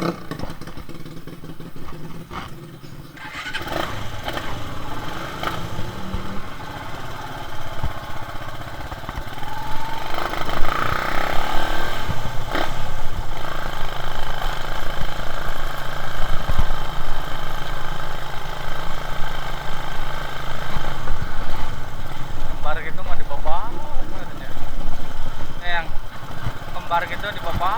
Kembar gitu mah dibawa katanya. Yang kembar gitu dibawa.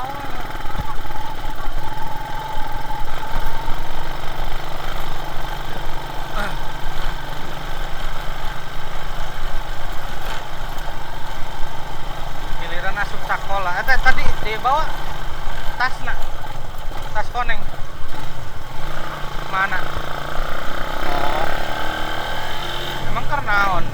Giliran asup sakola. Tadi dibawa tasna. Tas koneng. Mana? Oh. Emang karena on.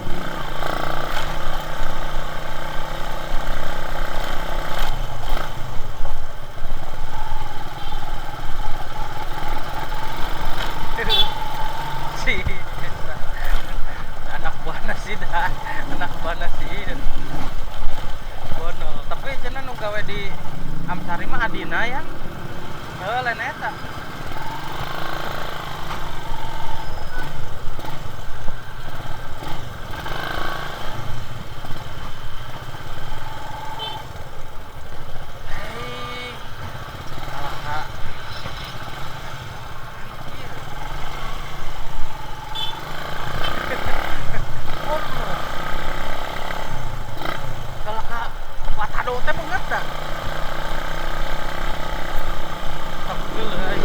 Si anak buahna sih dah, anak buahna sih bono. Tapi cenah nu gawe di Amsari mah adina ya. Heuh lain eta. Hei, kalah ka. Kalau ka Watado teh banget dah. Tenggeul euy.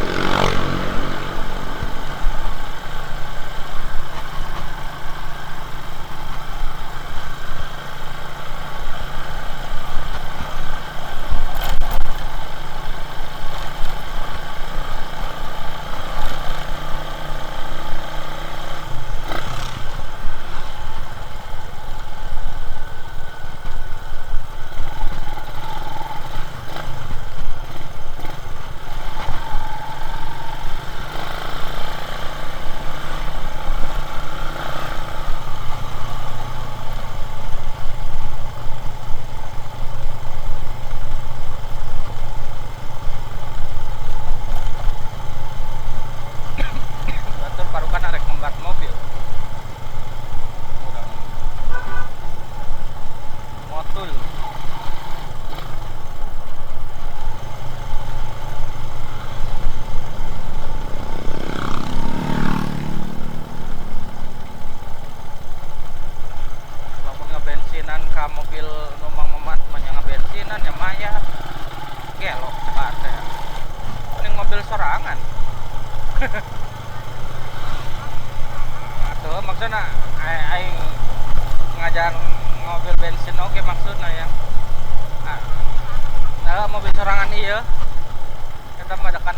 Batur parukan arek ngembat mobil. Urang. Motul. Lamun ngebensinan ka mobil nu Mang Mamat mah nya ngebensinan nya maya. Gelo cepat teh. Mending mobil sorangan. Atuh maksudna aing ngajar mobil bensin oke maksudna ya. Nah, nah mobil sorangan ieu. Eta mah kan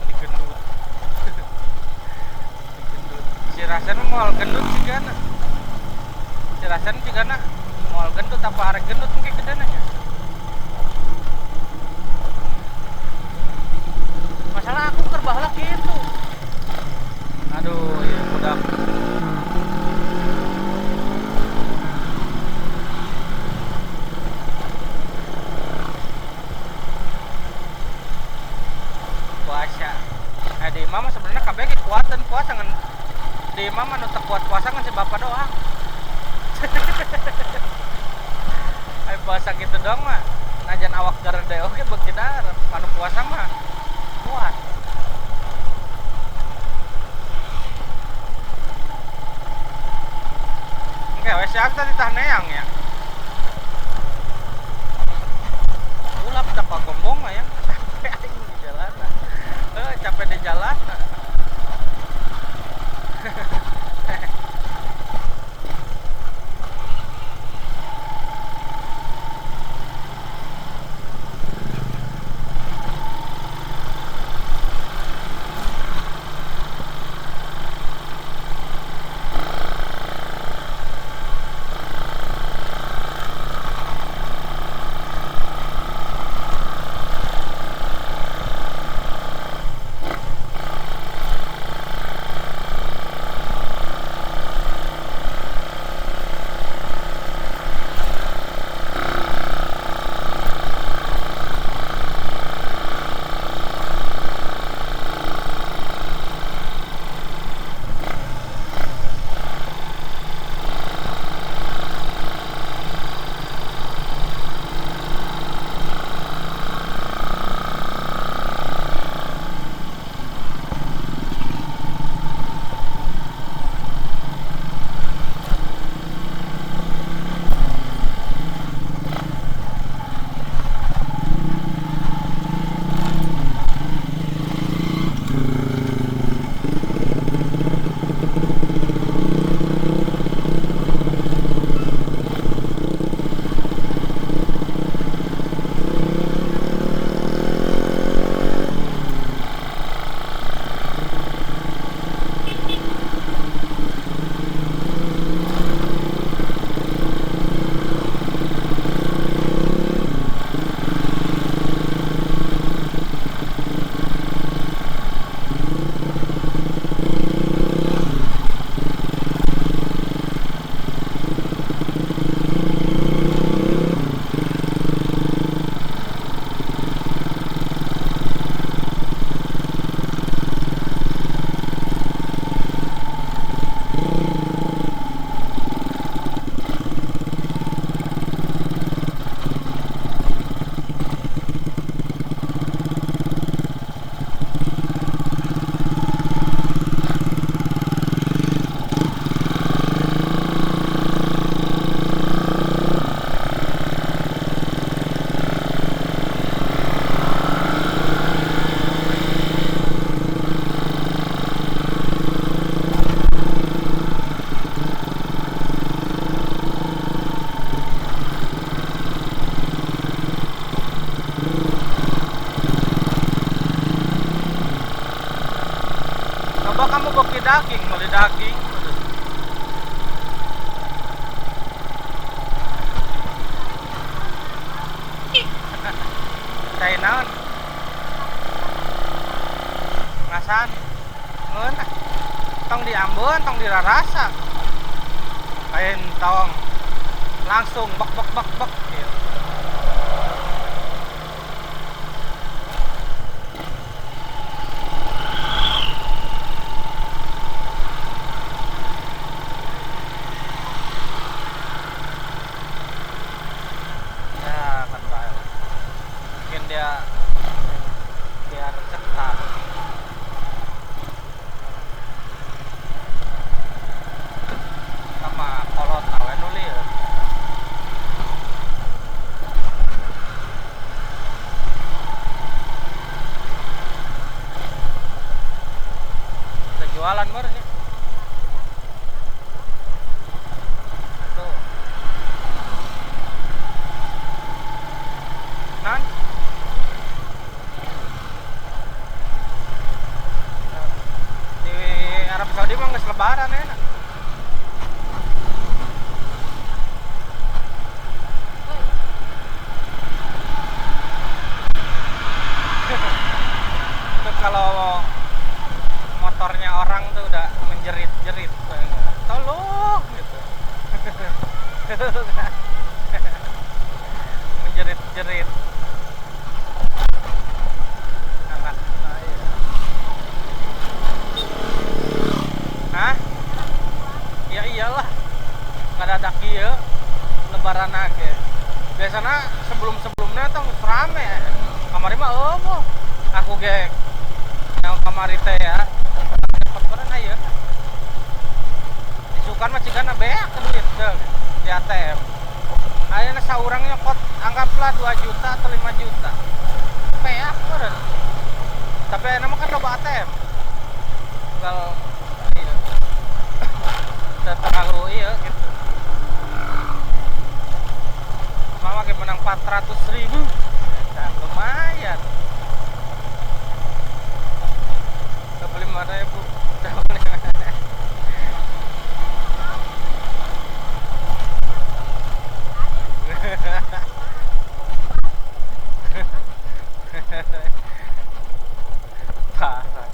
digendut. Digendut. Si Rasen moal gendut sigana. Si Rasen sigana moal gendut apa arek gendut mungkin gedena nya. Masalah aku keur baheula kitu. Aduh, ieu budak. Puasa. Di imah mah sebenarnya kabeh ge kuatan puasa ngan di imah mah nu teu kuat puasa ngan si bapak doang. Ai puasa gitu doang mah najan awak gerde oge beuki darat, anu puasa mah kuat. Oke, wes siap tadi tah neang ya. Ulah dah pagombong mah ya. Capek aing di jalan. Capek di jalan. daging, beli daging. Cai naon? Ngasan. Ngeunah. Tong diambeun, tong dirarasa. Lain tong langsung bek bek bek bek gitu. Ya kan baik. Mungkin dia biar cepat. Sama kolot awe nuli ya. Udah jualan baru nih. Tuh. Nan? Di Arab Saudi mah geus lebaran enak. Itu kalau motornya orang tuh udah menjerit-jerit, tolong gitu. Menjerit-jerit. Anak, iya. Hah? Ya iyalah. Nggak ada kieu lebaran age. Biasanya sebelum-sebelumnya tuh rame. Kamari mah eueuh. Aku ge yang kamari teh ya. Cepet bareng ayeuna. Isukan mah cigana beak duit deh di ATM. Ayeuna saurang nyokot anggaplah 2 juta atau 5 juta. Beak meureun. Tapi ayeuna mah kan loba ATM. Tinggal iya. Teu terlalu iya gitu. Mama ge menang 400.000. Nah, lumayan. 25.000. Parah.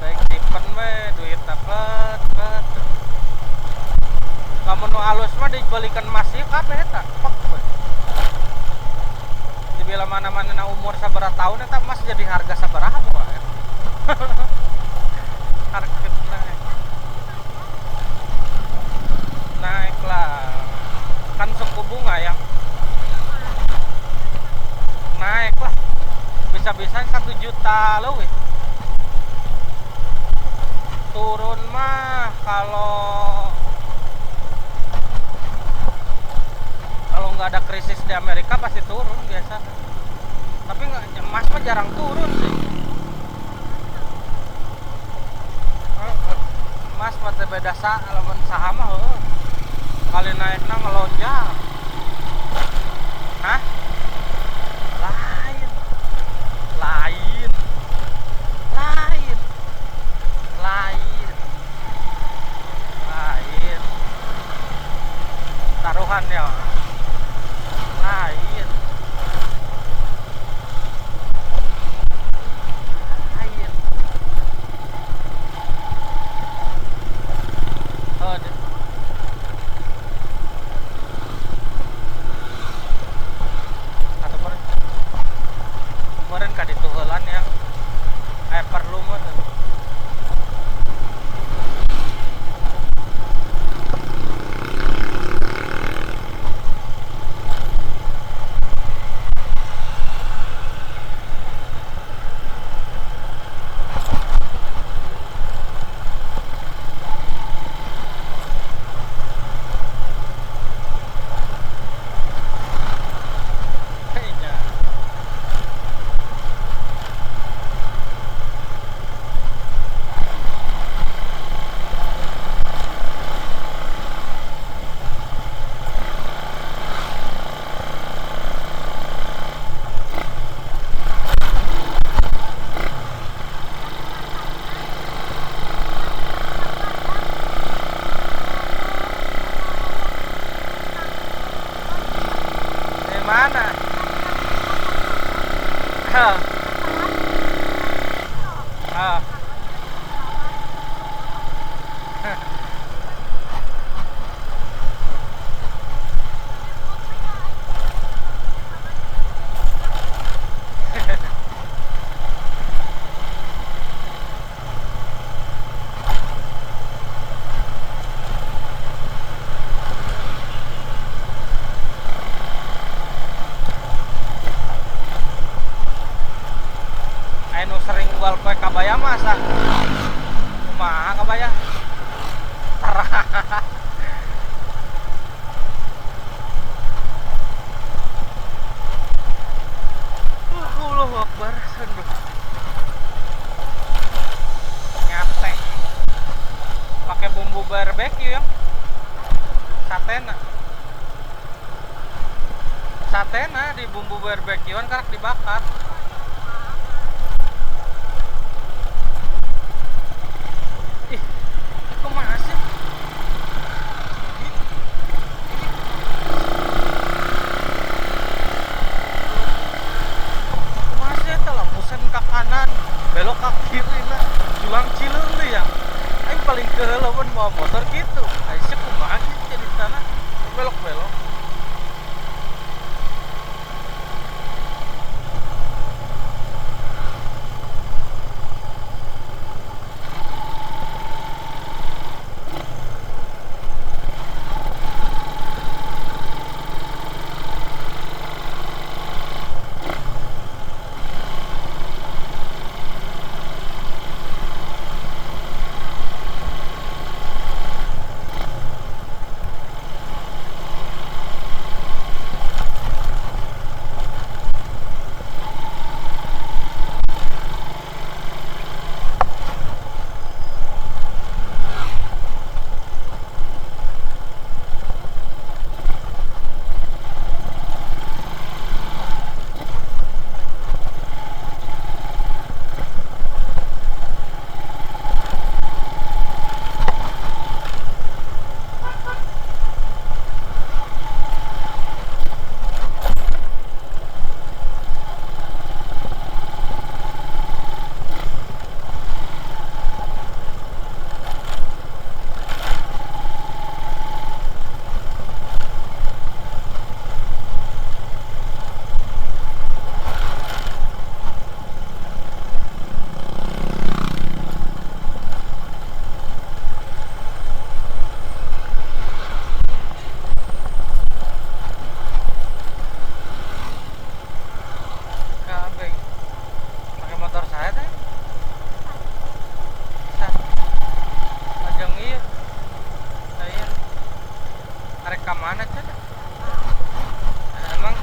Baik simpen we duit dapet bet. Lamun nu alus mah dibelikan emas ieu kabeh eta. Pek we. Dibila mana-mana na umur sabaraha tahun eta emas jadi harga sabaraha wae. Harga naik. Naik lah. Kan suku bunga yang naik lah. Bisa-bisa 1 juta leuwih. Turun mah kalau nggak ada krisis di Amerika pasti turun biasa. Tapi nggak, emas mah jarang turun sih. Emas mah teu beda lamun saham mah heueuh. Kali naikna ngelonjak. Hah? Lain. Lain. Lain. Lain. Lain. Taruhan ya. Lain. Lain. Oh, deh. Atau kemarin ka ditu heulan yang perlu mah. Kabaya masa kumaha kabaya tarah. Allahu Akbar, aduh. Nyate. Pakai bumbu barbecue yang satena. Satena di bumbu barbekyuan karak dibakar. Ih, kumaha sih? Ke kanan, belok ke kiri lah, juang cileung ya. Aing paling keheul lamun bawa motor gitu. Aing sih kumaha gitu jadi tanah belok-belok. Mana cenah? Emang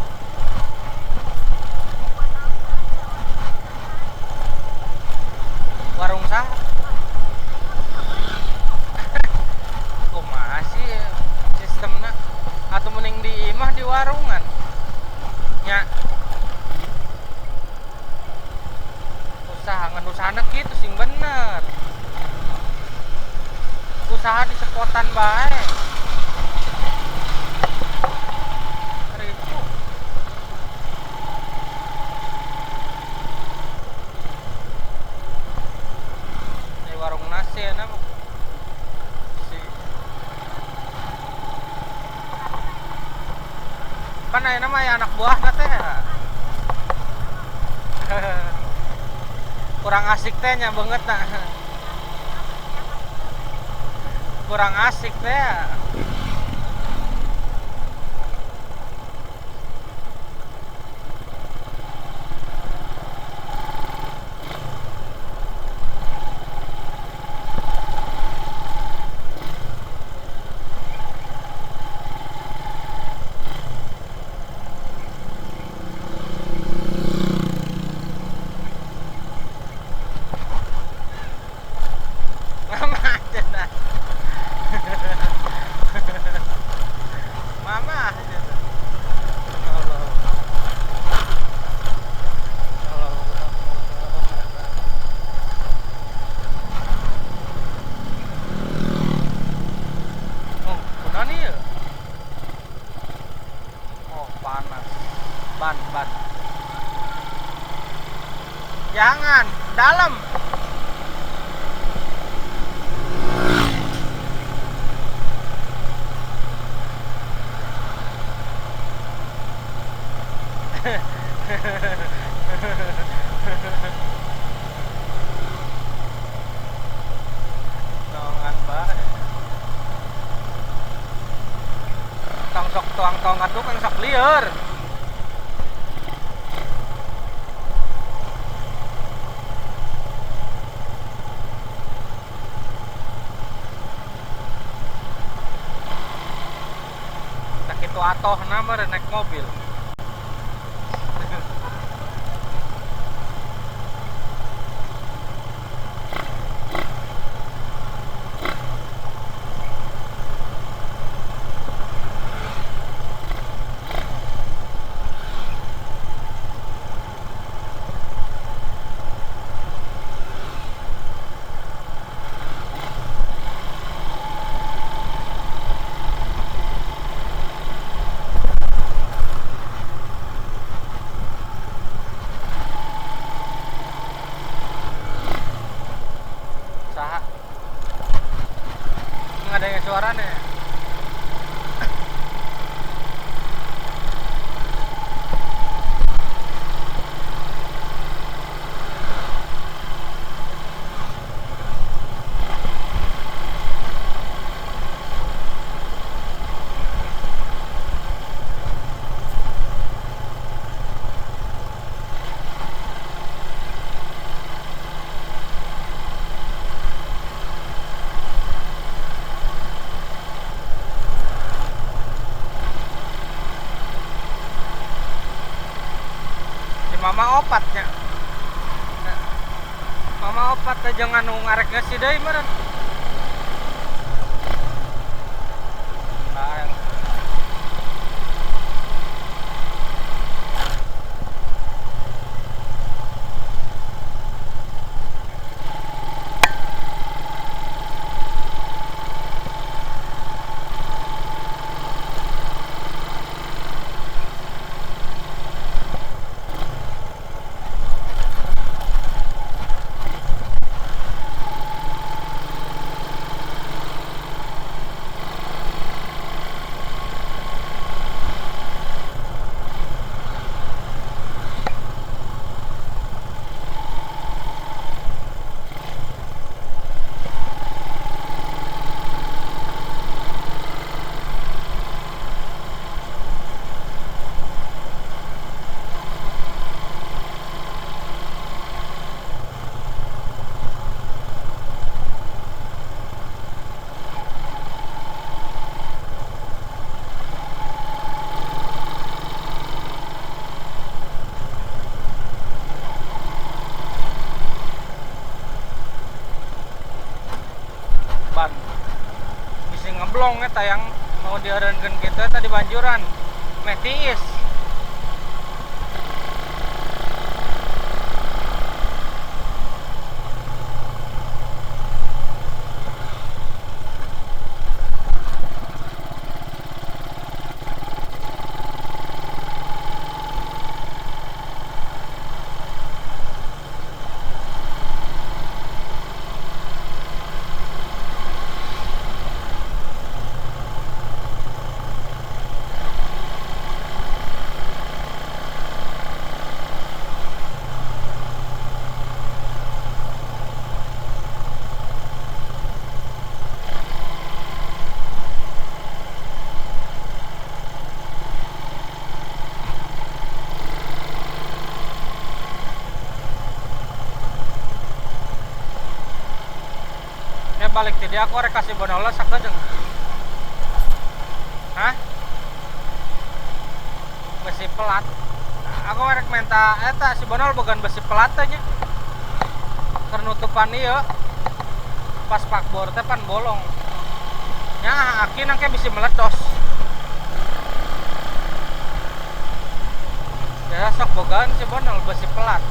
warung sah? Kumaha sih sistemna? Atau mending di imah di warungan? Nya. Usaha ngan usahana kitu sing bener. Usaha di sepotan bae. Warung nasi ya nama si kan aya nama ya anak buah teh kurang asik teh nya banget nah kurang asik teh. Mama Oh, kunaon ieu? Oh, panas. Ban, ban. Jangan, dalam. Nongan bae. Tong sok tuang tong atuh kan sok lieur. Atuh-atohna meureun naik mobil. Ada suaranya. Mama opatnya, mama opat aja nganu ngarek ngesi deui meureun. Ban bisi ngeblong eta yang mau dieureunkeun kitu eta di banjuran meh tiis. Balik tadi aku rek kasih bonola sakedeung. Hah? Besi pelat. Aku rek minta eta si bonol bukan besi pelat nya. Keur nutupan ieu. Pas pakbor teh pan bolong. Nya aki nangke bisi meledos. Ya sok bogaan si bonol besi pelat.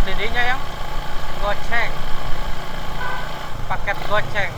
Didinya yang goceng, paket goceng.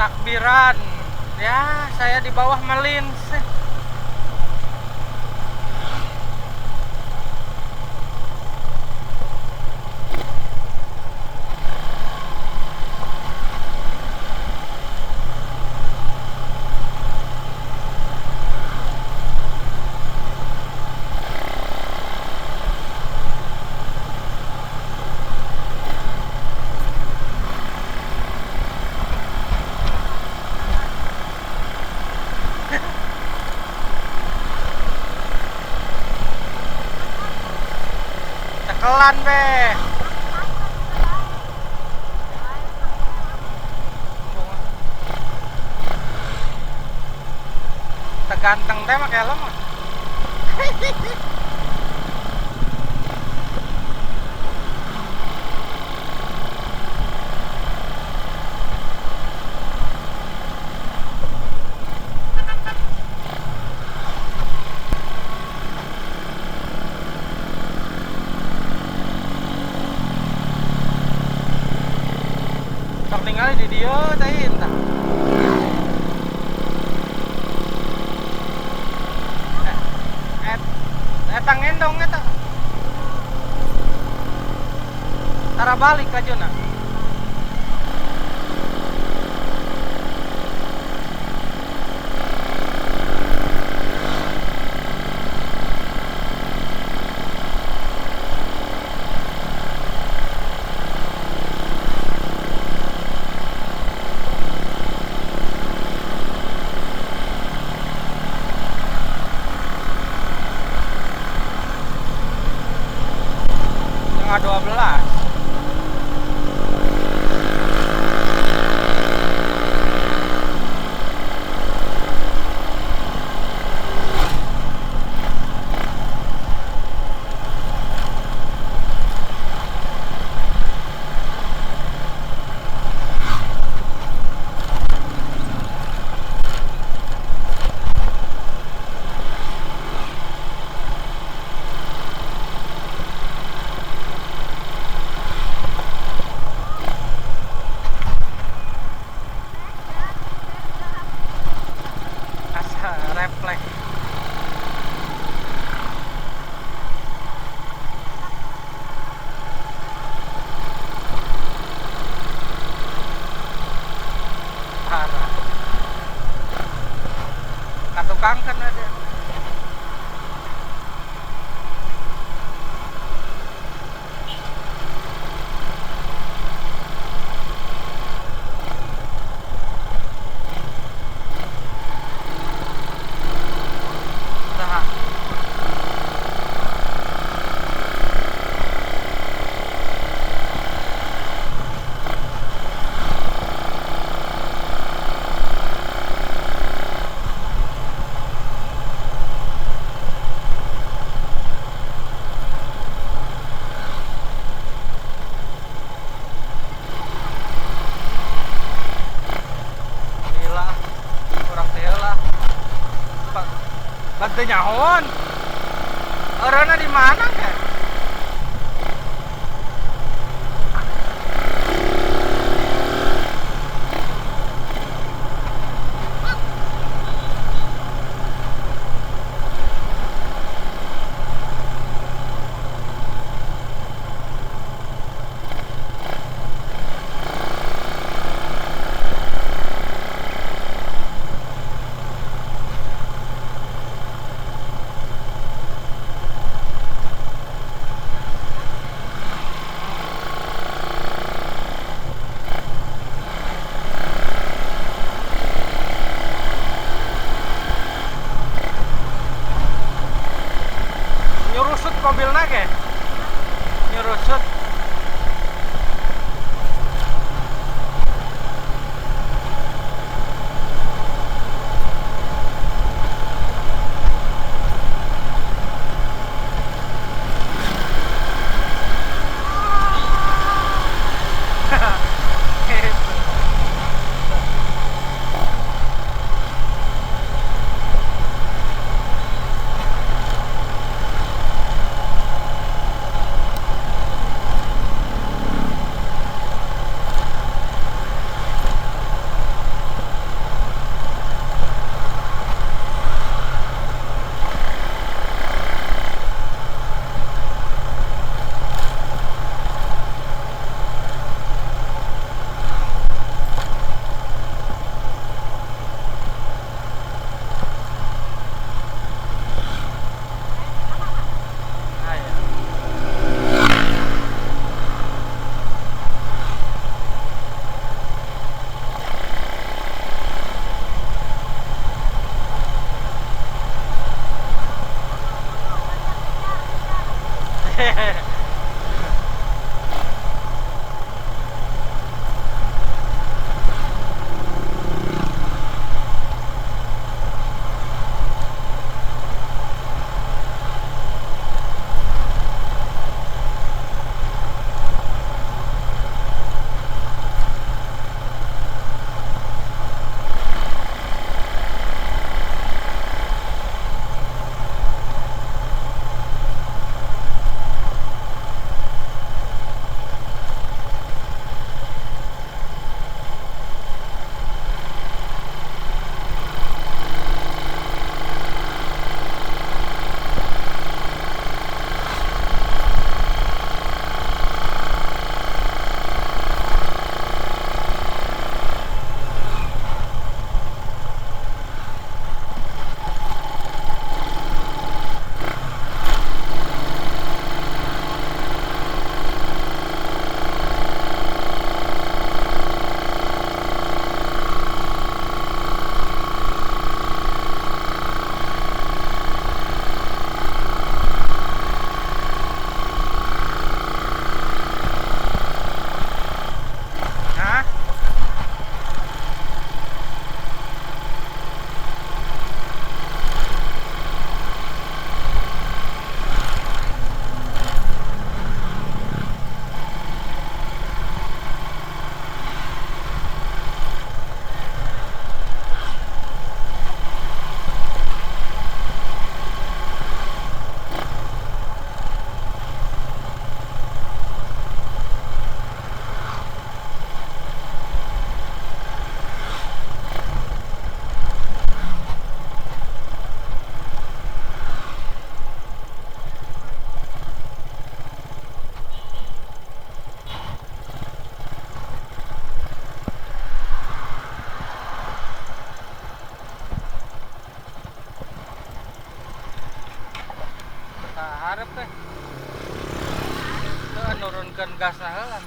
Takbiran. Ya, saya di bawah melins. Cekelan be. Teganteng teh make helm. Sok ningali di dieu teh entah. Eta ngendong eta. Tara balik lajuna. Setengah 12. Refleks. Parah. Katukang kan ada. Bantu nyahoan. Orangnya di mana kan? Gas heula.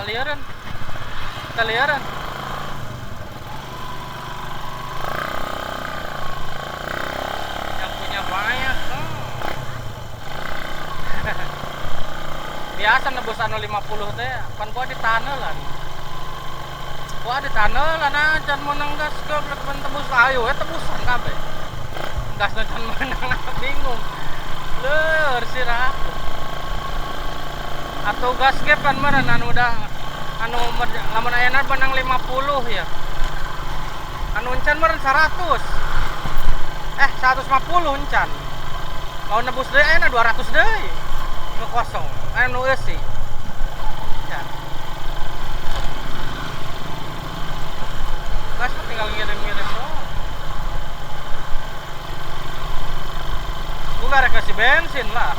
Liaran, liaran. Yang punya banyak. Biasa nebus anu 50 teh, pan gua di taneulan. Gua di taneulan acan menang gas goblok pan tebus ayo we tebusan kabeh. Gasna can menang bingung. Leur sirah. Atau gas ge pan meureun anu udah anu lamun ayana benang 50 ya. Anu encan meureun 100. 150 encan. Mau nebus deui ayana 200 deui. Nu kosong, aya nu eusi. Encan. Gas mah tinggal ngirim-ngirim doang. Gua rek kasih bensin lah.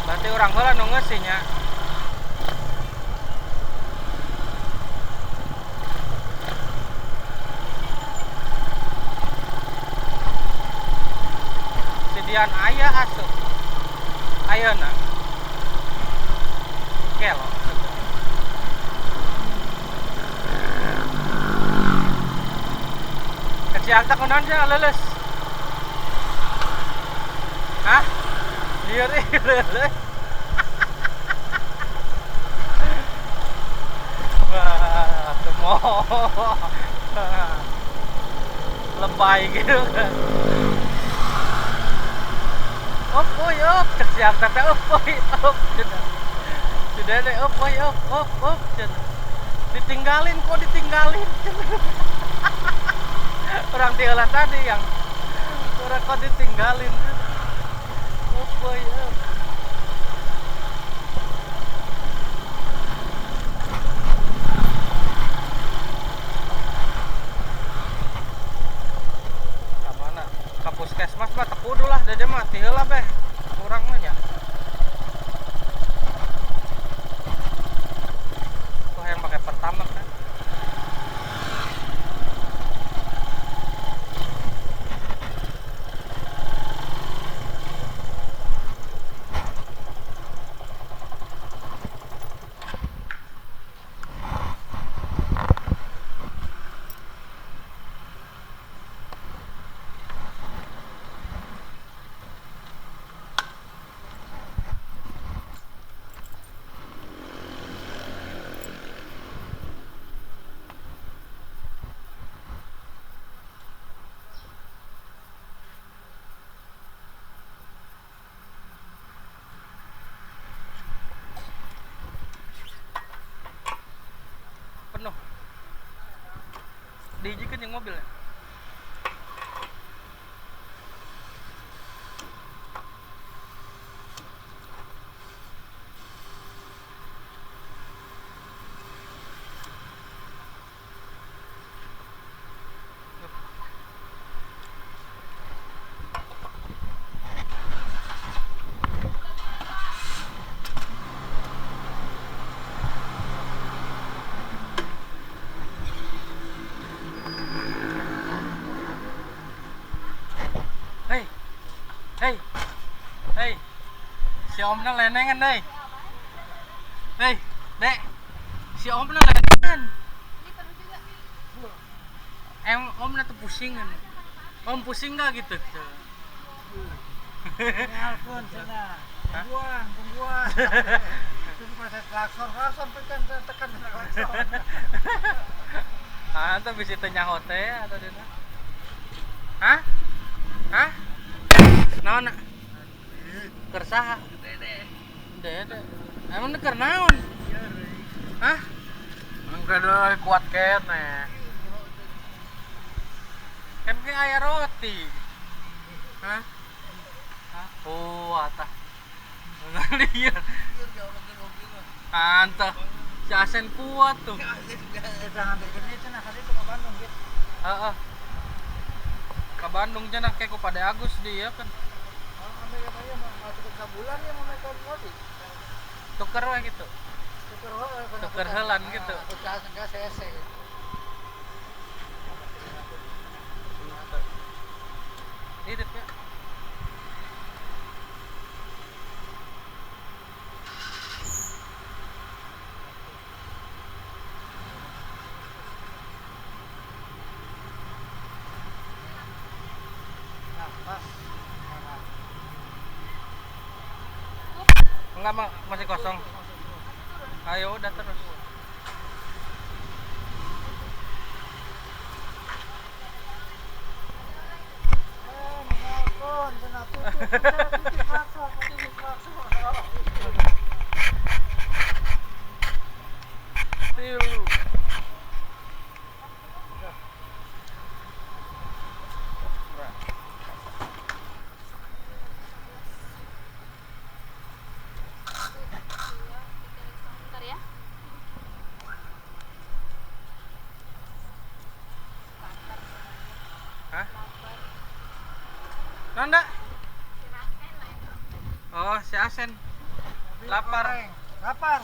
Berarti orang heula nu ngeusi nya. Si Dian aya asup. Ayeuna. Gelo. Keciak tak kunaon sia leuleus. Hah? Lieur ih leuleus. Wah, tuh lebay gitu. Op, oi, op, cek siap tete, op, oi, op. Sudah deh, op, oi, op, op, op. Ditinggalin kok ditinggalin. Orang tiala tadi yang orang kok ditinggalin. Op, oi, op. Puskesmas mah teu kudu lah, dede mah ti heula beh. Kurang mah nya. Tuh yang pakai pertamax kan. Penuh. Diijikan yang mobil ya? Hei, hei, si Omna lenengan deh. Hei, dek, si Omna lenengan. Em, Omna tuh pusingan. Om pusing gak gitu? Nelpon sana. Tungguan, tungguan. Itu proses klakson, klakson tekan tekan klakson. Ah, itu bisa tanya hotel atau dina. Hah? Hah? Naon? Keur saha? Dede. Emang keur naon? Hah? Enggak ada kuat kene. Kan ke aya roti. Hah? Hah? Oh, atah. Lihat. Antah. Si Asen kuat tuh. Jangan terkena cenah kali itu ke Bandung gitu. Heeh. Ke Bandung cenah kayak ku pada Agus dia kan. Orang Amerika ya mau cukup sebulan ya mau mereka roti. Tuker we gitu. Tuker heula. Tuker heulan gitu. Tuker enggak CC. Irit ya. Nah, pas. Enggak, masih kosong. Ayo udah terus. Hah? Nanda? Oh, si Asen. Lapar. Lapar.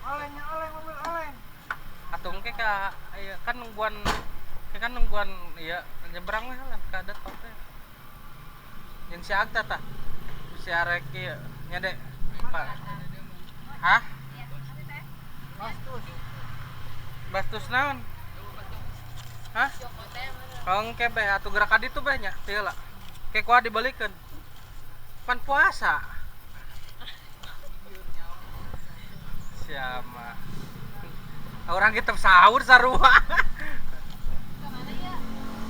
Oleng, oleng, mobil oleng. Atau mungkin ka iya, kan nungguan iya nyebrang lah kan ka detok teh. Yang si Agta tah. Si arek ieu nya Dek. Pak. Hah? Bastus. Bastus naon? Hah? Engke beh atuh gerak ka ditu beh nya teu lah. Ke kuah dibalikeun. Pan puasa. Siapa? Orang kita sahur sarua.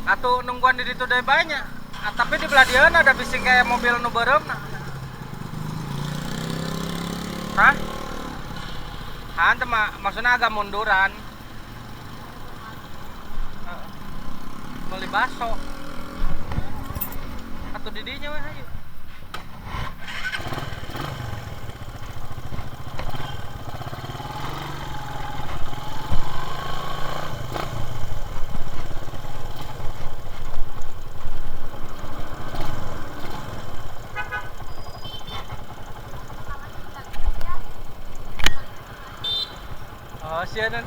Atuh nungguan di ditu deui banyak. Ah, tapi di belah dieu ada bisi kayak mobil nu beureumna. Hah? Hah, teu mah maksudnya agak munduran. Beli bakso. Atau di dinya we hayu. Oh, siaran.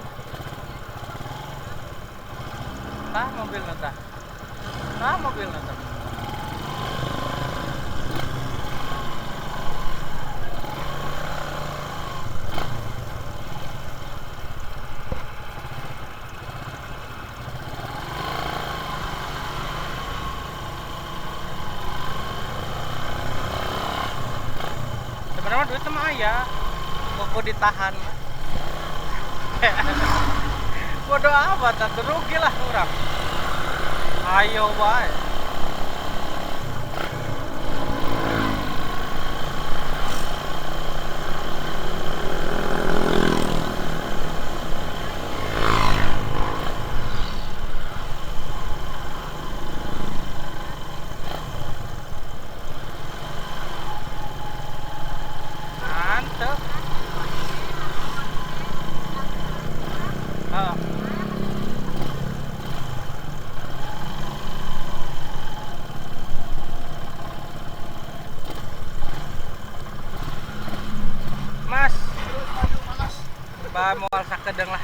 Tah mobil tah. Tah mobil tah. Sebenarnya duit mah aya, kok ditahan. Bodoh amat, atuh rugi lah orang. Ayo bae. Mantep. Mas, bah moal sakedeng lah.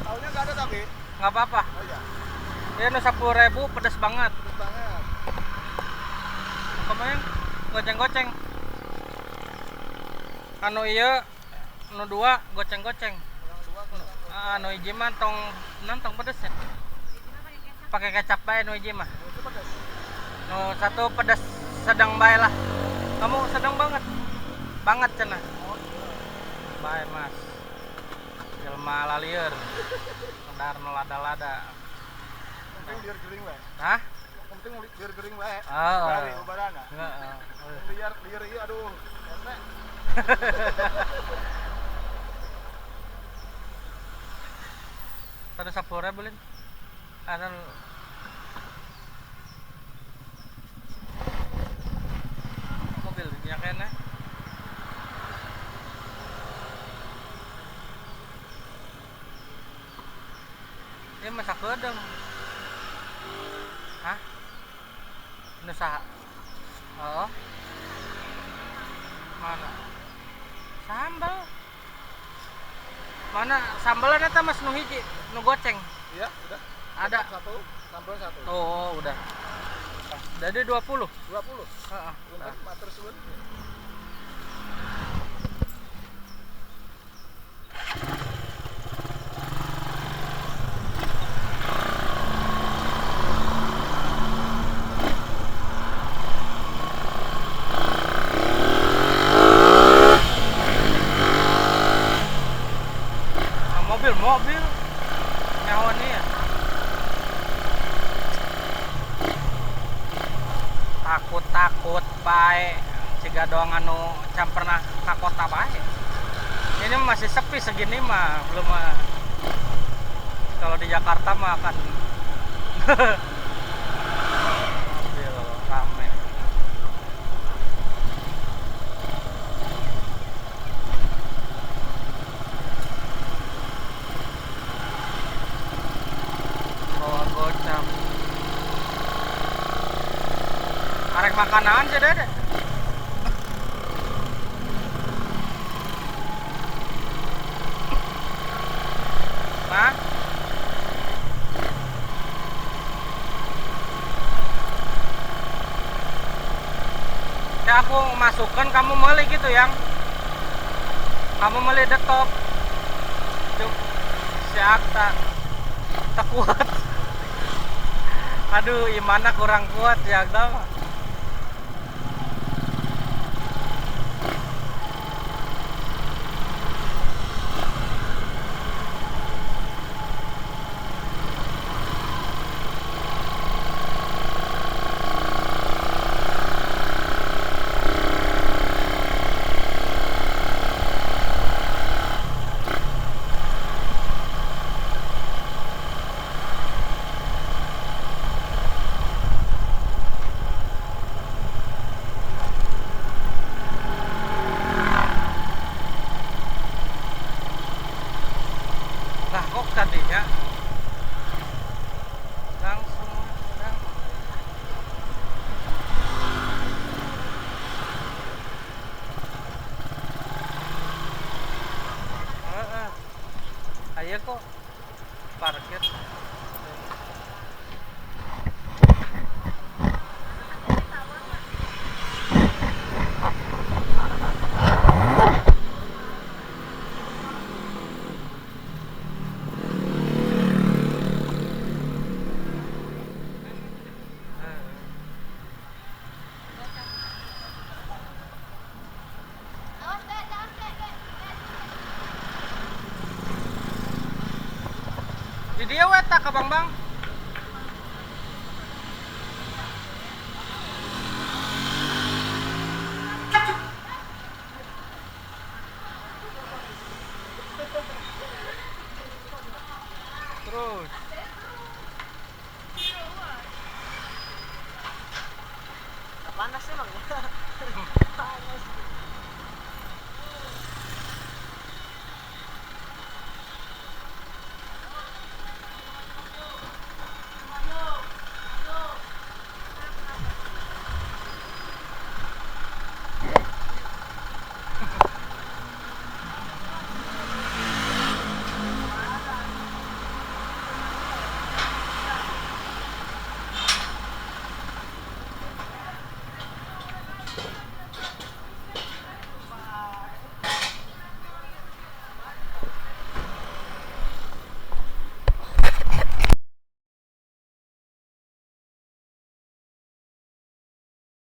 Tahunya nggak ada tapi? Nggak apa-apa. Oh iya. Ya nu 10.000 pedes banget. Pedes banget. Kemarin goceng-goceng. Anu iya, nu 2 goceng-goceng. Anu hiji mah tong nantong pedes ya. Pakai kecap bae nu hiji mah. Nu 1 pedes sedang bae lah. Kamu sedang banget. Banget cenah. Bae Mas. Jelma lalieur. Kedar nu lada-lada. Penting lieur gering wae. Hah? Penting lieur gering wae. Heeh. Bari ubarana. Heeh. Lieur lieur ieu aduh. Ente. Ada 10.000 lin. Ada mobilnya kena. Ini masak gedeng. Hah? Nu saha? Oh. Mana? Sambal. Mana sambalnya eta Mas nu hiji, nu goceng. Iya, udah. Ada satu, sambal satu. Oh, udah. Jadi 20. 20. Heeh. Punten matur suwun. Mobil nyawa nih ya. Takut-takut bae ciga doang anu can pernah ka kota bae. Ini masih sepi segini mah, belum mah. Kalau di Jakarta mah akan mobil rame. Gocap. Arek makanan sih dede. Hah? Ya aku masukkan kamu beli gitu yang. Kamu beli the top. Cuk. Si Akta. Tak kuat. Aduh, imannya kurang kuat ya, Akta. Lah kok tadinya langsung ayo kok parkir. Di dia weta ke Bang Bang. Terus. Panas emang. Panas.